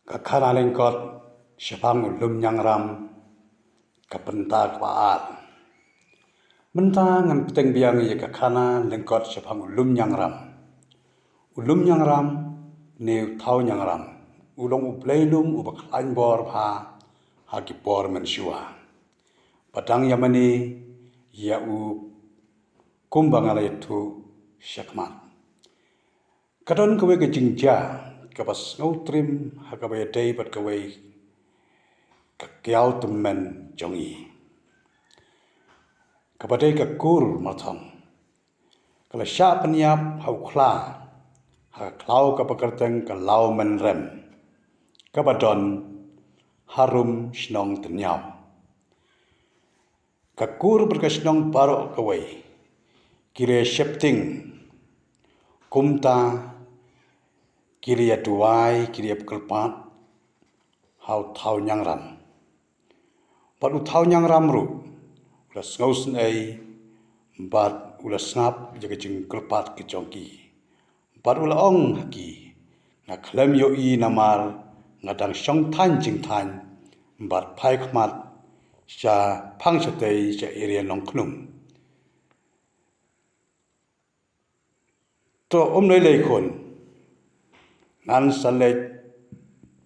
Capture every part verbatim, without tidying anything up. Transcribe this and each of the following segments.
Ka khana lyngkot shaphang u lum ñiangram, ka bynta kaba ar. Mynta ngan bteng biang ïa ka khana lyngkot shaphang u lum ñiangram. U lum ñiangram ne u thaw ñiangram u long u blei lum uba khlaiñ bor bha ha ki por mynshuwa. Ba dang ïa mane ïa u kumba nga la ïathuh shakhmat. Ka don kawei ka jingjia kaba sngewtriem ha kaba ïadei bad kawei ka kiaw tymmen jong ngi, kaba dei ka kur Marthong. Ka la shah pynïap ha u khla ha ka khlaw kaba kyrteng ka Lawmynrem, kaba don harum shnong Tynñiaw. Ka kur bad ka shnong baroh kawei ki la shepting, kumta ki la duwai, ki la kyrpad ha u thaw ñiangram. Bad u thaw ñiangram ruh u la sngewsynei bad u la sngap ïa ka jingkyrpad ka jong ki. Bad u la ong ha ki, nga khlem ïohi namar nga dang shong thaiñ jingthaiñ bad phai khmat sha phang shatei sha area Nongkhnum. To um lei lei khun, ngan sa leit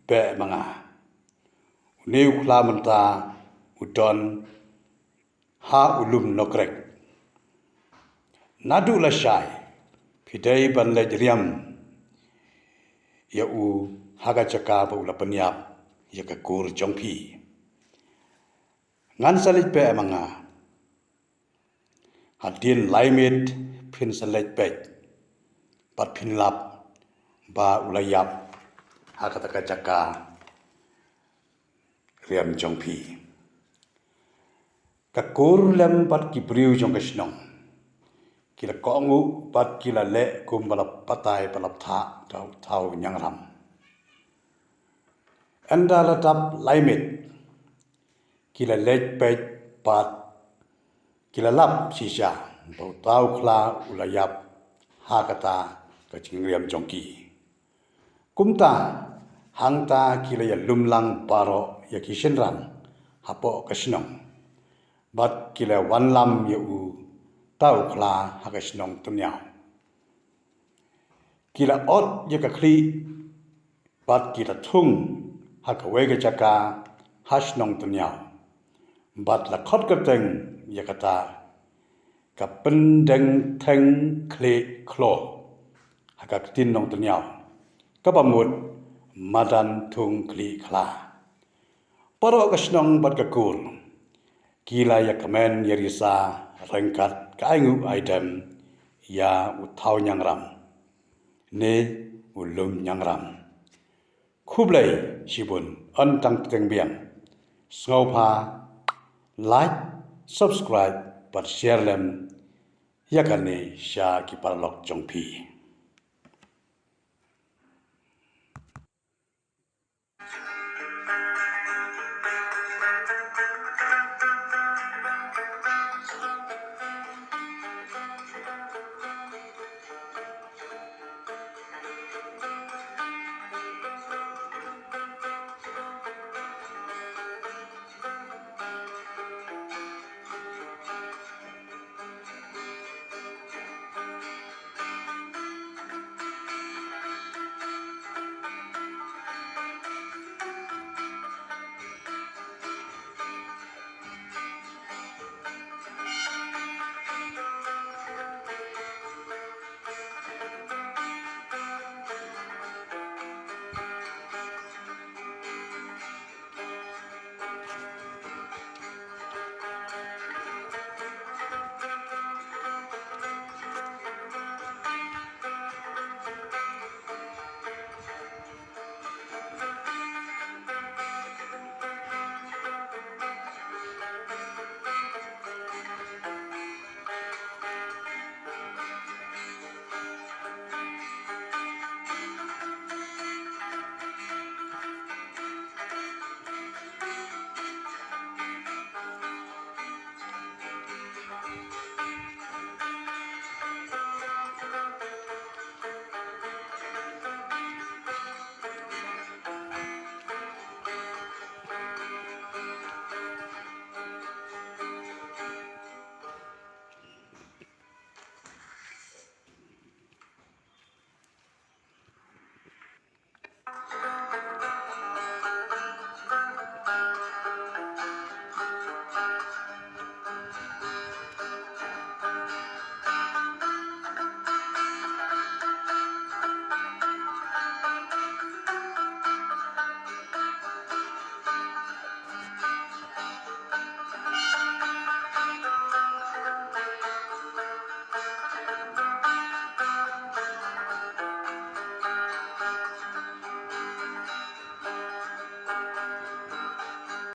beh ma nga. Une u khla mynta u don ha u lum Nokrek. Naduh lashai phi dei ban leit riam ïa u ha ka jaka ba u la pynïap ïa ka kur jong phi. Ngan sa leit beh ma nga. Hadien lai miet phin sa leit peit bad phin lap ba u la ïap ha kata ka jaka riam jong phi. Ka kur lem bad ki briew jong ka shnong ki la kohnguh bad ki la leh kumba la batai ba la bthah da u thaw ñiangram. Ynda la dap lai miet ki la leit peit bad ki la lap shisha ba uta u khla u la ïap ha kata ka jingriam jong ki. Kumta hangta ki la ïalum lang baroh ïa ki shynrang hapoh ka shnong bad ki la wanlam ïa uta u khla ha ka shnong Tynñiaw. Ki la ot ïa ka khlieh bad ki la thung ha kawei ka jaka ha shnong Tynñiaw bad la khot kyrteng ïa kata ka Pyndengtheng Khlieh Khlaw ha ka ktien Nongtynñiaw, kaba mut madan thung khlieh khla. Baroh ka shnong bad ka kur ki la ïakmen ïarisa ryngkat ka ainguh aidem ïa u thaw ñiangram ne u lum ñiangram. Khublei shibun, yn tang bteng biang. Sngewbha like, subscribe bad share lem ïa kane sha ki paralok jong phi.